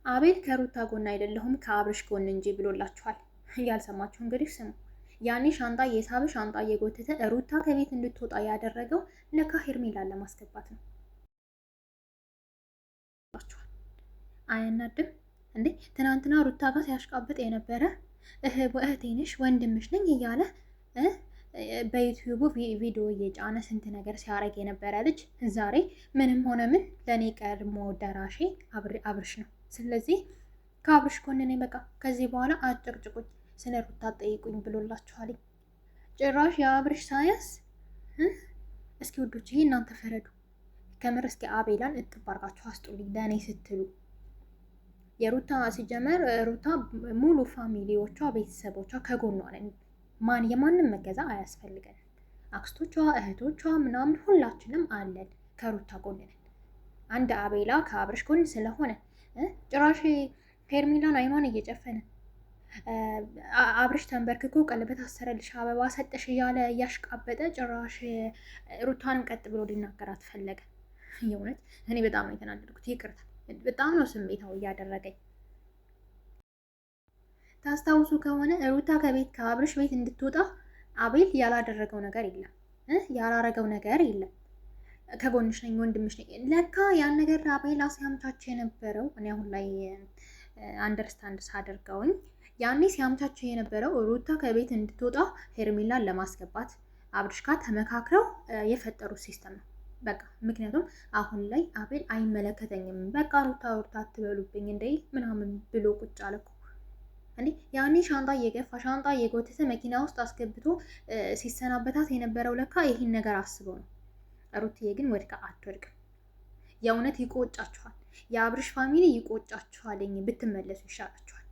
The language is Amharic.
አቤል ከሩታ ጎን አይደለሁም ከአብርሽ ጎን እንጂ ብሎላችኋል። ያልሰማችሁ እንግዲህ ስሙ። ያኔ ሻንጣ የሳበ ሻንጣ እየጎተተ ሩታ ከቤት እንድትወጣ ያደረገው ለካ ሄርሜላን ለማስገባት ነው። አያናድም እንዴ? ትናንትና ሩታ ጋር ሲያሽቃብጥ የነበረ እህቴ ነሽ ወንድምሽ ነኝ እያለ በዩቲዩቡ ቪዲዮ እየጫነ ስንት ነገር ሲያደርግ የነበረ ልጅ ዛሬ ምንም ሆነ ምን ለእኔ ቀድሞ ደራሼ አብርሽ ነው። ስለዚህ ከአብርሽ ጎን ነኝ። በቃ ከዚህ በኋላ አጨቅጭቁኝ፣ ስለ ሩታ ጠይቁኝ ብሎላችኋል። ጭራሽ የአብርሽ ሳያንስ። እስኪ ውዶች ይሄ እናንተ ፈረዱ። ከምር እስኪ አቤላን እጥብ አድርጋችሁ አስጡልኝ ለእኔ ስትሉ። የሩታ ሲጀመር ሩታ ሙሉ family ዎቿ ቤተሰቦቿ ከጎኗ ነን። ማን የማንም መገዛ አያስፈልገንም። አክስቶቿ፣ እህቶቿ ምናምን ሁላችንም አለን ከሩታ ጎን ነን። አንድ አቤላ ከአብርሽ ጎን ስለሆነ ጭራሽ ሄርሜላን አይኗን እየጨፈነ አብርሽ ተንበርክኮ ቀለበት አሰረልሽ አበባ ሰጠሽ እያለ እያሽቃበጠ ጭራሽ ሩታንም ቀጥ ብሎ ሊናገራት ፈለገ። የእውነት እኔ በጣም ነው የተናደድኩት። ይቅርታ፣ በጣም ነው ስሜታው እያደረገኝ። ታስታውሱ ከሆነ ሩታ ከቤት ከአብርሽ ቤት እንድትወጣ አቤል ያላደረገው ነገር የለም፣ ያላረገው ነገር የለም። ከጎንሽ ነኝ፣ ወንድምሽ ነኝ። ለካ ያን ነገር አቤል ሲያምቻቸው የነበረው እኔ አሁን ላይ understand ሳደርገውኝ ያኔ ሲያምቻቸው የነበረው ሩታ ከቤት እንድትወጣ ሄርሜላን ለማስገባት አብርሽ ጋር ተመካክረው የፈጠሩት system ነው። በቃ ምክንያቱም አሁን ላይ አቤል አይመለከተኝም፣ በቃ ሩታ ሩታ አትበሉብኝ እንደ ምናምን ብሎ ቁጭ አለ እኮ እንዴ። ያኔ ሻንጣ እየገፋ ሻንጣ እየጎተተ መኪና ውስጥ አስገብቶ ሲሰናበታት የነበረው ለካ ይህን ነገር አስበው ነው። ሩትዬ ግን ወድቃ አትወድቅም። የእውነት ይቆጫችኋል። የአብርሽ family ይቆጫችኋል። ብትመለሱ ይሻላችኋል።